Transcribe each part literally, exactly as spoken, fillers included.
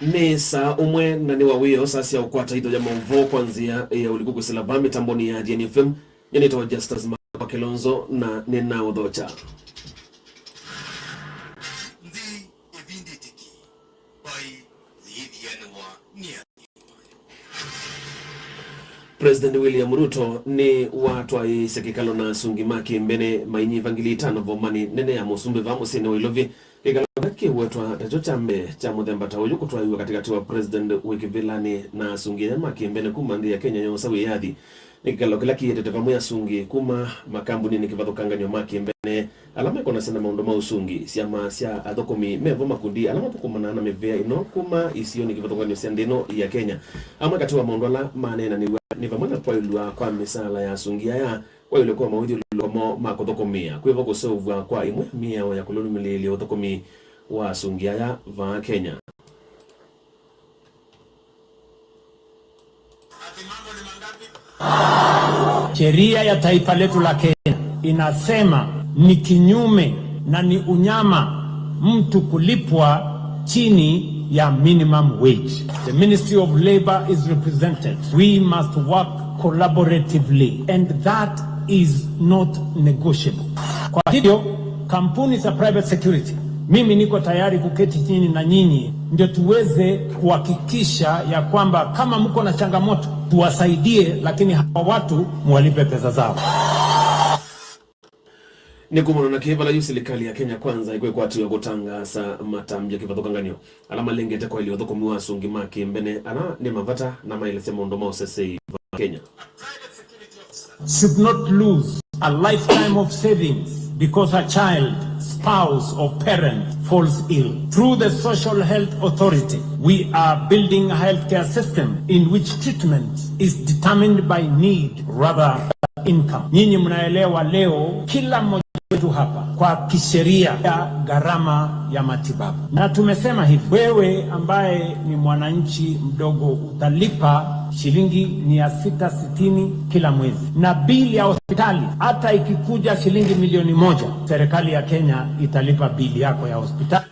Nĩ saa ũmwe na nĩ wa wĩoo saa sya ũkwata itho ya maũvoo kwa nzĩa ya ũliku kwĩsĩla vaa mĩtambonĩ ya Athiani F M. Nyie nĩtawa Justus Makwa Kilonzo na nĩnaũthokya. Nthĩ ĩvindĩte ki, vai yĩthianĩwa nĩ President William Ruto nĩwatwaĩĩsye kĩkalo na asungi ma kĩmbene mainyiva ngili itano vomani nene ya mũsumbĩ vaa mũsyĩnĩ wa Ilovi, kĩkalo kĩla kĩwetwa takyo kya mbee kya mũthemba ta ũyũ kũtwaĩwa katĩkatĩ wa President wĩ kĩvĩlanĩ na asungi aya ma kĩmbene kuma nthĩ ya Kenya yoosa wĩyathi. Nĩ kĩkalo kĩla kĩetete vamwe asungi kuma makambuninĩ kĩvathũkanganyo ma kĩmbene ala mekonasya na maũndũ ma ũsungi, syama sya athũkũmi mevo, makundi ala mathũkũmanaa na mĩvĩa ĩno kuma isionĩ kĩvathũkanyo sya nthĩ ĩno ya Kenya. Amwe katĩ wa maũndũ ala maneenanĩw'a nĩ vamwe na kwaĩlw'a kwa mĩsaala ya asungi aya, kwaĩlw'a kwa mawĩthyũlũlũko moo ma kũthũkũmĩa, kwĩvo kũseũvw'a kwa ĩmwe ya mĩao ya kũlũlũmĩlĩĩlya ũthũkũmi wa asungi aya vaa Kenya. Sheria ya taifa letu la Kenya inasema ni kinyume na ni unyama mtu kulipwa chini ya minimum wage. The Ministry of Labor is represented. We must work collaboratively and that is not negotiable. Kwa hivyo, kampuni za private security, mimi niko tayari kuketi chini na nyinyi ndio tuweze kuhakikisha ya kwamba kama mko na changamoto tuwasaidie, lakini hawa watu muwalipe pesa zao. Nĩ kumana na kĩĩ vala yu silikalĩ ya Kenya Kwanza ĩkwĩkwatĩw'a kũtangaasa matambya kĩvathũkanganyo ala malengete kwaĩlya ũthũkũmi wa asungi ma kĩmbene ala nĩ mavata na maelesya maũndũ ma ũsesei va Kenya. Should not lose a lifetime of savings because a child, spouse, or parent falls ill. Through the Social Health Authority, we are building a healthcare system in which treatment is determined by need rather than income. Nyinyi mnaelewa leo, kila mmoja wetu hapa kwa kisheria ya gharama ya matibabu. Na tumesema hivi, wewe ambaye ni mwananchi mdogo utalipa shilingi mia sita sitini kila mwezi. Na bili ya hospitali, hata ikikuja shilingi milioni moja, serikali ya Kenya italipa bili yako ya hospitali.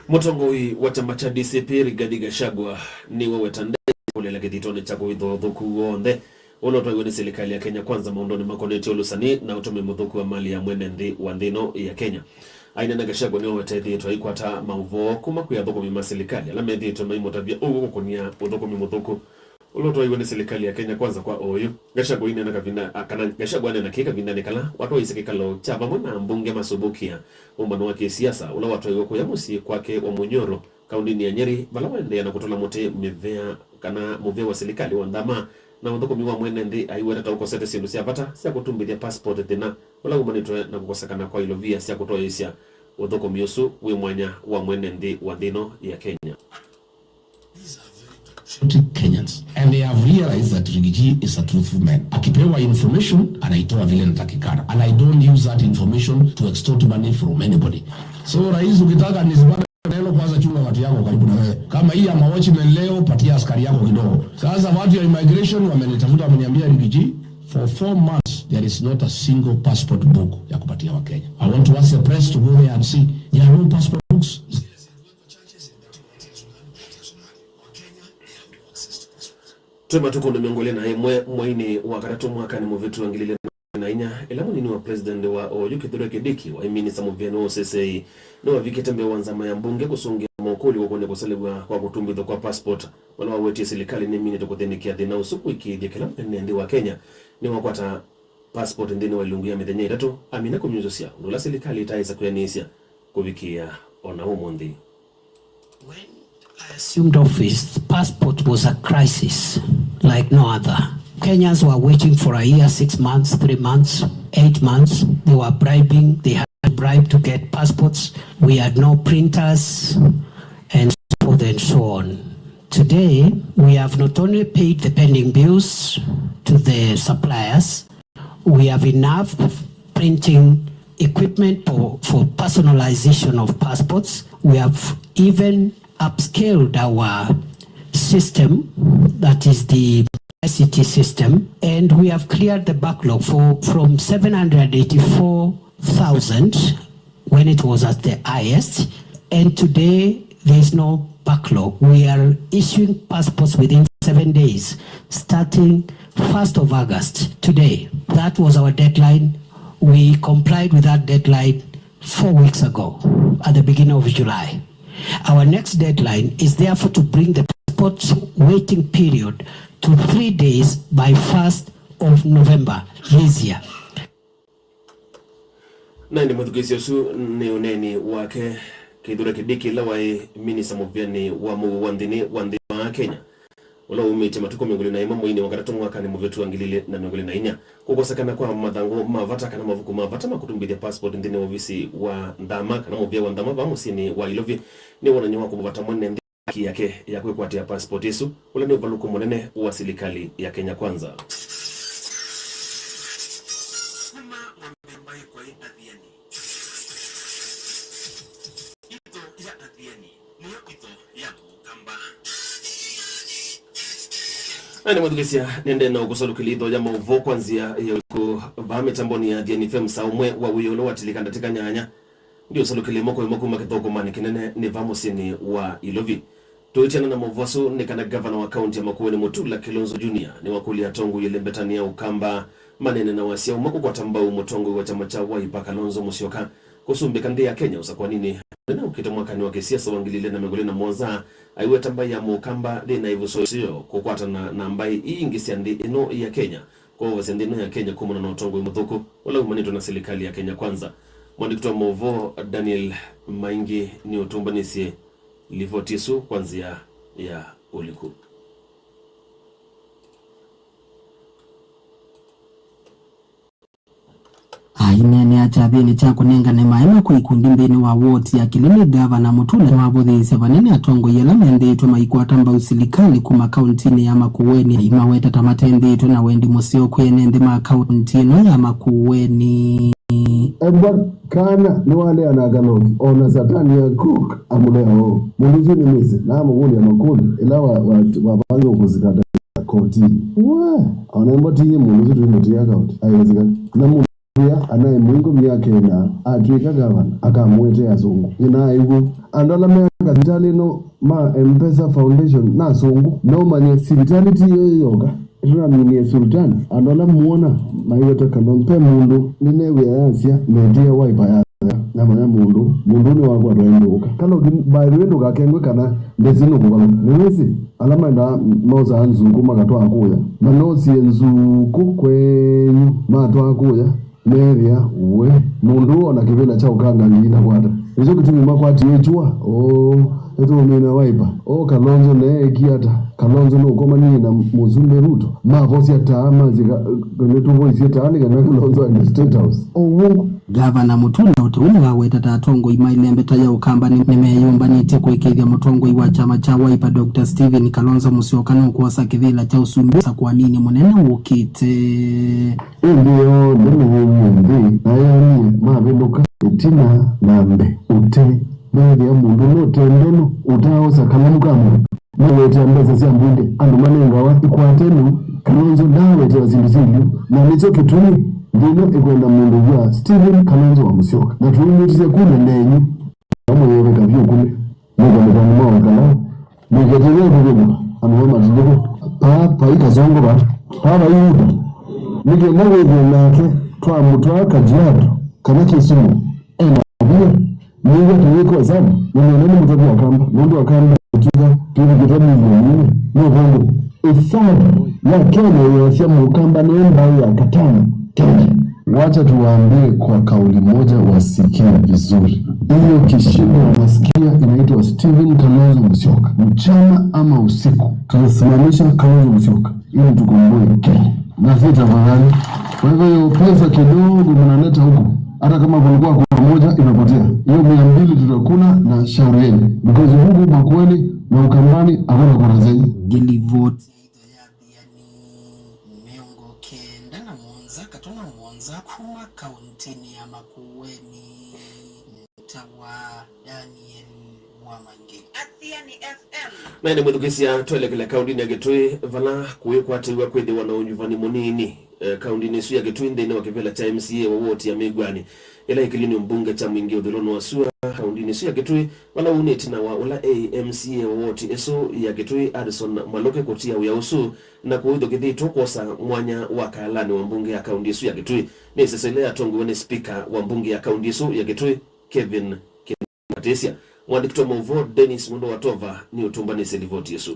Mũtongoi wa kyama kya D C P Rigathi Gachagua nĩwaweta ndee kũlĩla kĩthitonĩ kya kũĩthwa ũthũku w'onthe ũla ũtwaiwe nĩ silikalĩ ya Kenya Kwanza maũndũnĩ makonetye ũlũsani na ũtũmĩi mũthũku wa mali ya mwene nthĩ wa nthĩ ĩno ya Kenya. Aineena, Gachagua nĩwaweta ethĩĩtwe aikwata maũvoo kuma kwĩ athũkũmi ma silikalĩ ala methĩĩtwe maimũtavya ũw'o kũkũnĩa ũthũkũmi mũthũku ũla ũtwaiwe nĩ silikalĩ ya Kenya Kwanza kwa oyu. Gachagua aineena kavinda, a, kana Gachagua aneena kĩĩ kavindanĩ kala watwaĩĩsye kĩkalo kya vamwe na ambunge masũvũkĩa ũmbano wa kĩsiasa ũla watwaiwe kũya mũsyĩ kwake wa Munyoro, kaũndĩnĩ ya Nyeri, vala waendeea na kũtũla mũtĩ mĩvea kana mũvea wa silikalĩ wa nthama na ũthũkũmi wa mwene nthĩ aiweta ta ũkosete syĩndũ sya vata sya kũtumbĩthya passport, thĩna ũla wumanĩtwe na kũkosekana kwa ilovia sya kũtwaĩĩsya ũthũkũmi ũsu wĩ mwanya wa mwene nthĩ wa nthĩ ĩno ya Kenya. These are very patriotic Kenyans and they have realized that Rigiji is a truthful man. Akipewa information, anaitoa vile inatakikana. And I don't use that information to extort money from anybody. So, rais, ukitaka nisipate neno, kwanza chunga watu yako karibu na wewe. Kama hii ya mawatchmen leo, patia askari yako kidogo. Sasa watu ya immigration wamenitafuta, wameniambia, Rigiji, for four months, there is not a single passport book ya kupatia Wakenya. I want to ask the press to go there and see. There are no passport books. Twĩ matukũnĩ mĩongo ĩlĩ na ĩmwe mweinĩ wa katatũ mwakanĩ mũvĩtu wa ngili ilĩ na ikũmi na inya, ĩla mũnini wa president wa oyu Kithure Kindiki waĩ minista mũvĩanĩ wa ũseseĩ nĩwavikĩte mbee wa nzama ya mbunge kũsũngĩa mokũlyo kũkonĩa kũselew'a kwa kũtumbĩthw'a kwa passport, vala wawetie silikalĩ nĩminĩte kũthĩnĩkĩa thĩna ũsu kũĩkĩĩthya kĩla mwene nthĩ wa Kenya nĩwakwata passport nthĩnĩ wa ilungu ya mĩthenya ĩtatũ amina kũmyusũsya, ũndũ ũla silikalĩ ĩtaaĩsa kwĩanĩsya kũvikĩĩa o na ũmũnthĩ. When I assumed office, passport was a crisis like no other. Kenyans were waiting for a year, six months, three months, eight months. They were bribing, they had to bribe to get passports. We had no printers, and so forth and so on. Today, we have not only paid the pending bills to the suppliers, we have enough printing equipment for, for personalization of passports. We have even upscaled our system, that is the I C T system, and we have cleared the backlog for, from seven hundred eighty-four thousand when it was at the highest, And today, there is no backlog. We are issuing passports within seven days, starting first of August, today. That was our deadline. We complied with that deadline four weeks ago, at the beginning of July. Our next deadline is therefore to bring the passport waiting period to three days by first of November this year. Na ĩndĩ mwĩthukĩĩsya ũsu nĩ ũneeni wake Kithure Kindiki, ĩla waĩ minista mũvĩanĩ wa mũuo wa nthĩnĩ wa nthĩ wa Kenya, ũla waumĩtye matukũ mĩongo ĩlĩ na ĩmwe mweinĩ wa katatũ mwakanĩ mũvĩtu wa ngili ilĩ na mĩongo ĩlĩ na inya. Kũkosekana kwa mathangũ ma vata kana mavuku ma vata ma kũtumbĩthya passport nthĩnĩ wa ovisi wa nthama kana mũvĩa wa nthama vaa mũsyĩnĩ wa Ilovi nĩ wonany'o wa kũvata mwene nthĩ haki yake ya kwĩkwatĩa passport ĩsu, ũla nĩ ũvalũku mũnene wa silikalĩ ya Kenya Kwanza. Kuma mwambe mbaĩ kwaĩ athiani. Itho ya athiani nĩyo itho ya Mũkamba. Na nĩ mwĩthukĩĩsya, nĩendee na ũkũsalukĩlya itho ya maũvoo kwa nzĩa ya ũlikũ vaa mĩtambonĩ ya Athiani F M saa ũmwe wa wĩoo ũla watilĩka ndatĩka nyanya. Ndiũsalukĩlye moko ĩmwe kuma kĩthũkũmanĩ kĩnene nĩ vaa mũsyĩnĩ wa Ilovi. Tũitiana na maũvoo asu nĩ kana ngavana wa kaunti ya Makueni Mutula Kilonzo Junior nĩwakũlya atongoi elĩ mbetanĩ ya Ũkamba maneene na wasya ũmwe kũkwata mbau mũtongoi wa kyama kya Wiper Kalonzo Musyoka kũsumbĩka nthĩ ya Kenya ũsakwaninĩ mũnene ũkĩte mwakanĩ wa kĩsiasa wa ngili ilĩ na mĩongo ĩlĩ na mũonza, aiweta mbaĩ ya Mũkamba yĩ na ĩvuso ĩseo kũkwatana na mbaĩ ii ingĩ sya nthĩ ĩno ya Kenya, kwovosya nthĩ ĩno ya Kenya kumana na ũtongoi mũthũku ũla umanĩtwe na silikalĩ ya Kenya Kwanza. Mwandĩki wa maũvoo Daniel Maingi nĩũtũmbanĩsye livoti ĩsu kwa nzĩa ya ũlikũ. Aineenea kyathĩnĩ kya kũnengane maema kwĩ ikundi nthĩnĩ wa woti ya Kilili, Ngavana Mutula nĩwavũthĩĩsye vanene atongoi ala menthĩĩtwe maikwata mbau silikalĩ kuma kauntinĩ ya Makueni, aimaweta ta matenthĩĩtwe na wendi mũseo kwĩ ene nthĩ ma kaunti ĩno ya Makueni. Embwa kana nĩwalea na Kaloki, o na Satani ya Cook amũlea ũũ. Mũndũ ũsu nĩ mĩsĩ, na amũkũlya makũlyo ĩla wa- wa- wavange ũkũsikata kotinĩ. We, o na embwa ti yĩ mũndũ ũsu twĩmũtia kaũti, aĩsika. Na mũndũ ũya anaĩ mũingo myaka ĩna, atw'ĩka gavana, akamũetea asũngũ. Nyina aiw'ũ. Andũ ala meakaa sivitalĩ ĩno ma M-Pesa Foundation na asũngũ, no manye sivitalĩ ti yo yoka. Ĩtũnaminie Sultan, andũ ala muona maiweta Kalonzo, ve mũndũ nĩneew'ĩa yasya, metie Wiper yathela, namanya mũndũ, mũndũ nĩwakwatwa ĩ ndũũka. Kaloki, by the way, ndũkakengwe kana ndesi nũkũvalũka. Nĩwĩsĩ, ala maendaa mosaa nzukũ makatwaa kũya, manosie nzukũ kwenyu, matwaa kũya, meethĩa, we, mũndũ ũũ ona kĩvĩla kya ũkanga ngili ndakwata. Nĩkyo kĩtumi makwatie ĩkyũa. Oo, nĩtũũmina Wiper. Oo, Kalonzo neekie ata? Kalonzo nũkomanie na Mũsumbĩ Ruto. Mavosya taa, masye ka- nĩtũvoisye taa nĩ kana Kalonzo aende State House. O w'o. Ngavana Mutula o ta ũu nĩwaweta ta atongoi ma ĩlembeta ya Ũkamba nĩ- nĩmeyũmbanĩtye kũĩkĩĩthya mũtongoi wa kyama kya Wiper, Doctor Stephen Kalonzo Musyoka nũkwosa kĩvĩla kya ũsumbĩ ũsakwaninĩ mũnene wũkĩte. Ĩndĩ yonthe nĩwoonie nthĩ, na eanie mavĩndũka ĩtina na mbee ũte meethĩa mũndũ nũtendeno ũtaaosa kalamu ka mũndũ. Mawetea mbesa sya mbunge andũ manengawa ikwatene. Kalonzo ndaawetewa syĩndũ syĩ lĩu, na nĩkyo kĩtumi nthĩ ĩno ĩkwenda mũndũ wĩw'aa Stephen Kalonzo wa Musyoka, na tũimwĩtĩsya kuma ndenyu. Amwe yoveka vyũ kũlĩ. Nũkũlĩkanĩ mwa ũkala, mũiketĩkĩle kũvĩndũka, andũ ma matindĩko. Paa, pai kasongo va, paa vai Yuda. Nĩ kenda wĩthĩe nake, twamũtwaa Kajiado, kana Kisumu, ena via. Nĩw'a tũyĩka ĩsavu, na nĩona nĩ mũtatu wa Kamba, nũndũ wa Kamba kũtw'ĩka twĩvikĩtwe milioni inya. Nĩ ũvũngũ. Ĩsavu ya Kenya yĩasya Mũkamba nĩwe mbaĩ ya katano Kenya. Wacha tuwaambie kwa kauli moja wasikie vizuri. Hiyo kishindo wanasikia inaitwa Stephen Kalonzo Musyoka. Mchana ama usiku, tutasimamisha Kalonzo Musyoka ili tukomboe Kenya. Na si tafadhali. Kwa hivyo hiyo pesa kidogo mnaleta huku, hata kama kulikuwa kura moja imepotea, hiyo mia mbili tutakula na shauri yenu. Because huku Makueni na Ukambani hakuna kura zenyu. Ngĩlivoti ya itho ya Athiani mĩongo kenda na mũonza katũna mũonza kuma kauntinĩ ya Makueni, nĩtawa Daniel Mwamangi. Athiani F M. Na ĩndĩ mwĩthukĩsya, twelekele kaũndĩnĩ ya Kĩtũĩ, vala kũĩkwatĩw'a kwĩthĩwa na ũnyuvani mũnini, eh, kaũndĩnĩ ĩsu ya Kĩtũĩ nthĩnĩ wa kĩvĩla kya M C A wa woti ya Mĩw'ani, ĩla ĩkĩlyo nĩ mbunge kya Mwingĩ ũthũĩlonĩ wa sua kaũndĩnĩ ĩsu ya Kĩtũĩ, vala ũu nĩ ĩtina wa ũla eĩ M C A wa woti ĩsu ya Kĩtũĩ, Addison Malũki, kũtia wĩa ũsu na kũĩthw'a kĩthito kwosa mwanya wa kalanĩ wa mbunge ya kaũndĩ ĩsu ya Kĩtũĩ. Nĩ ĩsese ĩla yatongoew'e nĩ spika wa mbunge ya kaũndĩ ĩsu ya Kĩtũĩ, Kevin Katĩsya. Mwandĩki wa maũvoo Dennis Mwendo wa Tova nĩ ũtũmbanĩsye livoti ĩsu.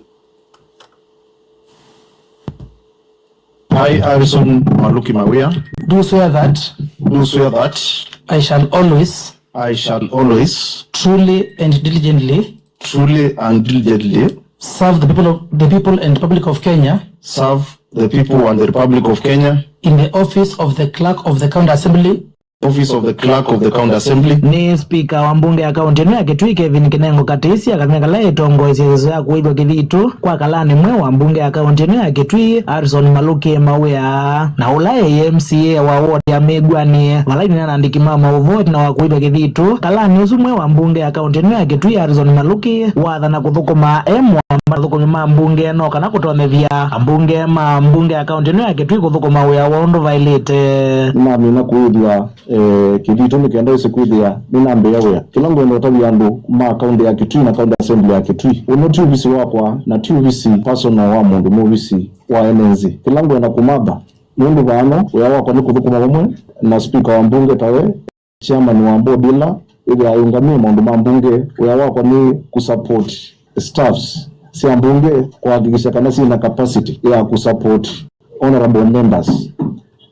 I, Harrison Maluki Mawia, do swear that do swear that I shall always I shall always truly and diligently truly and diligently serve the people of, the people and public of Kenya serve the people and the Republic of Kenya in the office of the Clerk of the County Assembly office of the Clerk of the County Assembly. Nĩ spika wa mbunge ya kaũntĩ ĩno ya Kĩtui, Kevin Kinengo Katĩsya, kathina kala ĩtongoesye ĩsesũ ya kũĩthw'a kĩthito kwa kalanĩ mweũ wa mbunge ya kaũntĩ ĩno ya Kĩtui, Harrison Maluki Mawĩa, na ũla eĩ M C A wa wodi ya Mĩw'ani, vala ĩnena na andĩki ma maũvoo ĩtina wa kũĩthw'a kĩthito kalanĩ ũsu mweũ wa mbunge ya kaũntĩ ĩno ya Kĩtui, Harrison Maluki, wathana kũthũkũma e mwamba mathũkũmi ma mbunge no kana kũtonyethya ambunge ma mbunge ya kaũntĩ ĩno ya Kĩtui kũthũkũma wĩa woo ũndũ vaĩlĩte. Nĩnamina kũĩthw'a eh, kĩthito nĩ kenda wĩse kwĩthĩa nĩnambĩĩa wĩa. Kĩla ngwenda ũtavya andũ ma kaũntĩ ya Kĩtui na County Assembly ya Kĩtui, ũno ti ũvisi wakwa na ti ũvisi personal wa mũndũ, nĩ ũvisi wa ene nzĩ. Kĩla ngwenda kũmatha nĩ ũndũ vano wĩa wakwa nĩ kũthũkũma vamwe na spika wa mbunge tawe, chairman wa board ĩla ĩthĩawa ĩũngamĩe maũndũ ma mbunge. Wĩa wakwa nĩ kũsupport staffs sya mbunge kũhakikisha kana syĩna capacity ya kũsupport honorable members,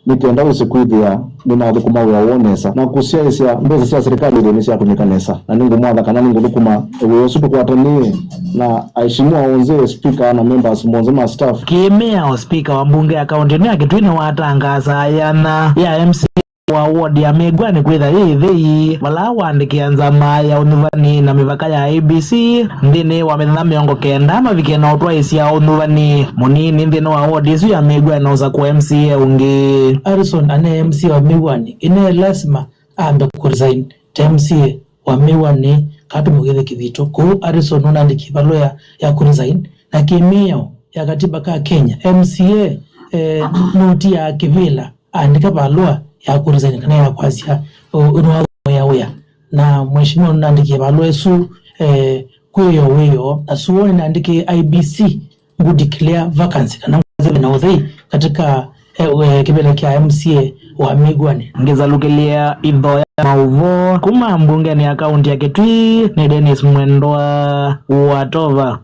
nĩ kenda wĩse kwĩthĩa nĩnathũkũma wĩa woo nesa na kũsyaĩĩsya mbesa sya serikali ĩthĩe nĩsyatũmĩka nesa, na nĩngũmwatha kana nĩngũthũkũma wĩa ũsu tũkwatanĩe na aheshimiwa onthe, speaker na members monthe ma staff. Kĩmĩao, spika wa mbunge ya kaũntĩ ĩno ya Kĩtui nĩwatangaasa ayana ya M C A wa wodi ya Mĩw'ani kwĩtha yĩ ĩthei, vala waandĩkĩa nzama ya ũnyuvani na mĩvaka ya A B C nthĩnĩ wa mĩthenya mĩongo kenda mavike na ũtwaĩsya ũnyuvani mũnini nthĩnĩ wa wodi ĩsu ya Mĩw'ani na ũsakũa M C A ũngĩ. Harrison ane M C A wa Mĩw'ani, ĩnaĩ lasima ambe kũresign ta M C A wa Mĩw'ani kana tũmũkĩthe kĩthito. Kwoou Harrison nũnaandĩkie valũa ya, ya kũresign, na kĩmĩao ya katiba ka Kenya, M C A, eh, nũtiaa kĩvĩla aandĩka valũa ya kũresign kana ya kwasya, ũ-, nĩwathũkũmĩa wĩa. Na mheshimiwa nũnaandĩkie valũa ĩsu, eh, kwĩyo wĩoo, na suo nĩnaandĩkĩe I B C ngũ declare vacancy kana ngwasya vena ũthei katika, eh, eh, kĩvĩla kya M C A wa Mĩw'ani. Ngĩsalukĩlya itho ya maũvoo kuma mbungenĩ ya kaũntĩ ya Kĩtui nĩ Dennis Mwendwa wa Tova.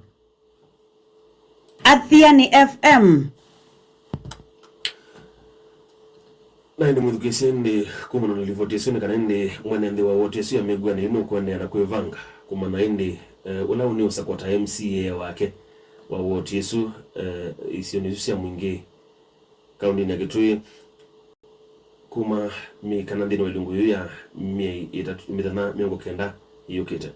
Athiani F M. Na ĩndĩ mwĩthukĩĩsye ĩndĩ kumana na livoti ĩsu nĩ kana ĩndĩ mwene nthĩ wa woti ĩsu ya Mĩw'ani nũkũendeea na kwĩvanga kũmanya ĩndĩ, eh, ũla ũnĩ ũsakwa ta M C A wake wa woti ĩsu, eh, isionĩ isu sya Mwingĩ kaũndĩnĩ ya Kĩtui kuma mĩ-, kana nthĩnĩ wa ilungu yĩu ya myei ĩtatũ, mĩthenya mĩongo kenda yũkĩte.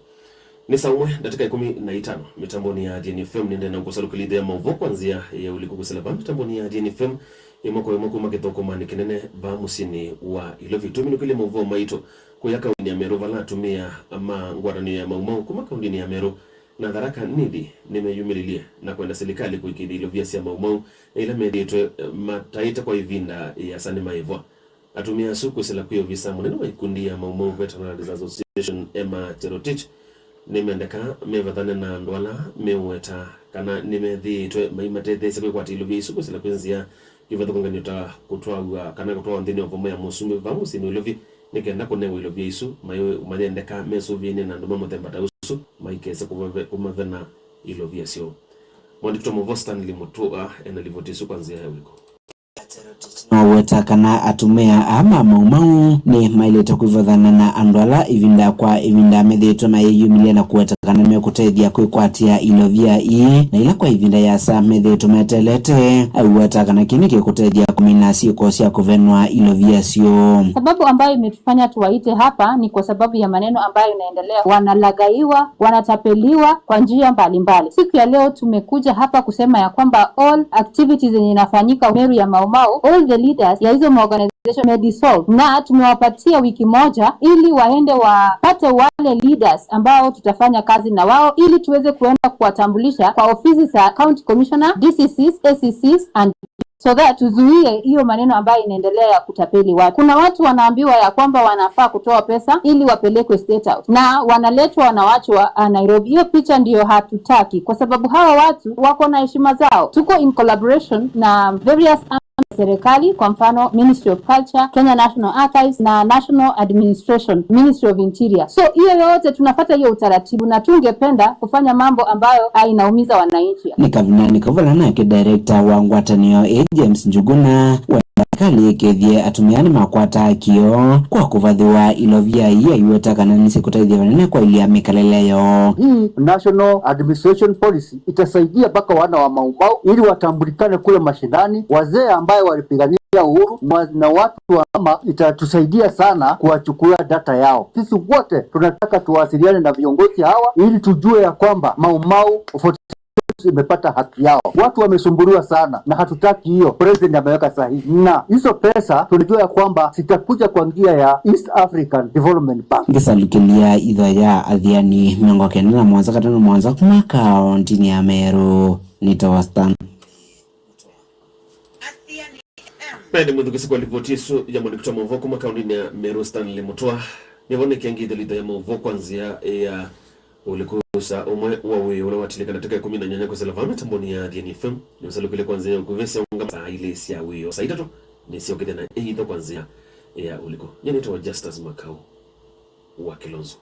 Nĩ saa ũmwe ndatĩka ĩkũmi na itano mĩtambonĩ ya Athiani F M. Nĩendee na kũsalukĩlya itho ya maũvoo kwa nzĩa ya ũliku kwĩsĩla vaa mĩtambonĩ ya Athiani F M ĩmwe kwa ĩmwe kuma kĩthũkũmanĩ kĩnene vaa mũsyĩnĩ wa Ilovi. Tũminũkĩlye maũvoo maitũ kũya kaũndĩnĩ ya Meru, vala atumĩa ma ngwatanĩo ya Mau Mau kuma kaũndĩnĩ ya Meru na Tharaka Nithi nĩmeyumĩlilye na kwenda silikalĩ kũĩkĩĩthya ilovia sya Mau Mau ila methĩĩtwe mataĩte kwa ĩvinda ĩasa nĩmaĩvwa. Atumĩa asu kwĩsĩla kwĩ ovisa mũnene wa ikundi ya Mau Mau Veteranries Association, Emma Cherotich, nĩmendeka mevathane na andũ ala meũweta kana nĩmethĩĩtwe maimatetheesya kwĩkwatya ilovia isu kwĩsĩla kwĩ nzĩa kĩvathũkany'o ta kũtwawa kana kũtwawa nthĩnĩ wa voma ya mũsumbĩ vaa mũsyĩnĩ wa Ilovi, nĩ kenda kũnewa ilovia isu, mai-, mayendeka mesũvĩanĩe na andũ ma mũthemba ta ũsu, maikese kũmave-, kũmavena ilovia syoo. Mwandĩki wa maũvoo Stanley Mutua ena livoti ĩsu kwa nzĩa ya ũliku. Noweta kana atumĩa aa ma Mau Mau nĩ maĩlĩte kwĩvathana na andũ ala ĩvinda kwa ĩvinda methĩĩtwe mayĩyumĩlya na kũweta kana nĩmekũtethya kwĩkwatĩa ilovia ii, na ila kwa ĩvinda yasa methĩĩtwe meteelete. Aiweta kana kĩĩ nĩkĩkũtethya kũmina syĩko sya kũvenwa ilovia syoo. Sababu ambayo imetufanya tuwaite hapa ni kwa sababu ya maneno ambayo inaendelea. Wanalaghaiwa, wanatapeliwa kwa njia mbalimbali. Siku ya leo tumekuja hapa kusema ya kwamba all activities zenye inafanyika Meru ya Mau Mau all the leaders ya hizo maorganization wamedissolve, na tumewapatia wiki moja ili waende wapate wale leaders ambao tutafanya kazi na wao ili tuweze kuenda kuwatambulisha kwa ofisi za county commissioner, D C Cs, A C Cs and so that tuzuie hiyo maneno ambayo inaendelea ya kutapeli watu. Kuna watu wanaambiwa ya kwamba wanafaa kutoa pesa ili wapelekwe State House na wanaletwa wanawachwa Nairobi. Hiyo picha ndiyo hatutaki, kwa sababu hawa watu wako na heshima zao. Tuko in collaboration na various serikali, kwa mfano Ministry of Culture, Kenya National Archives na National Administration, Ministry of Interior. So hiyo yote tunafuata hiyo utaratibu, na tungependa kufanya mambo ambayo inaumiza wananchi. Nĩ kavindanĩ kau vala nake director wa ngwatanĩo ĩĩ James Njuguna wa serikali ĩkĩthie atumĩa nĩmakwataa kĩo kwa kũvathĩwa ilovia ii aiweta kana nĩsyĩkũteithya vanene kwaĩlya mĩkalĩle yoo. Hii National Administration Policy itasaidia mpaka wana wa Mau Mau ili watambulikane kule mashinani, wazee ambaye walipigania uhuru, wa- na watu wa mama, itatusaidia sana kuwachukua data yao. Sisi wote tunataka tuwasiliane na viongozi hawa ili tujue ya kwamba Mau Mau forty six imepata haki yao. Watu wamesumbuliwa sana na hatutaki hiyo. President ameweka sahihi na hizo pesa tunajua ya kwamba zitakuja kwa njia ya East African Development Bank. Ngĩsalukĩlya itho ya athiani mĩongo kenda na mũonza katano mũonza kuma kaontini ya Meru, nĩtawa Stan. Mende mwĩthukĩsĩ kwa livoti ĩsu ya mũandĩki wa maũvoo kuma kaũntĩnĩ ya Meru, Stanley Mũtũa. Nĩvo nĩkengĩthya litho ya maũvoo kwa nzĩa ya ũliku. Saa ũmwe wa wĩoo ũla watilĩka ndatĩka ĩkũmi na nyanya kwĩsĩla vaa mĩtambonĩ ya Athiani F M nĩũsalukile kwa nzĩa ya ũkuvĩ syaũngama saa ilĩ sya wĩoo. Saa itatũ nĩsyokethya na ĩitho kwa nzĩa ya ũliku. Nyie nĩtawa Justus Makau wa Kilonzo.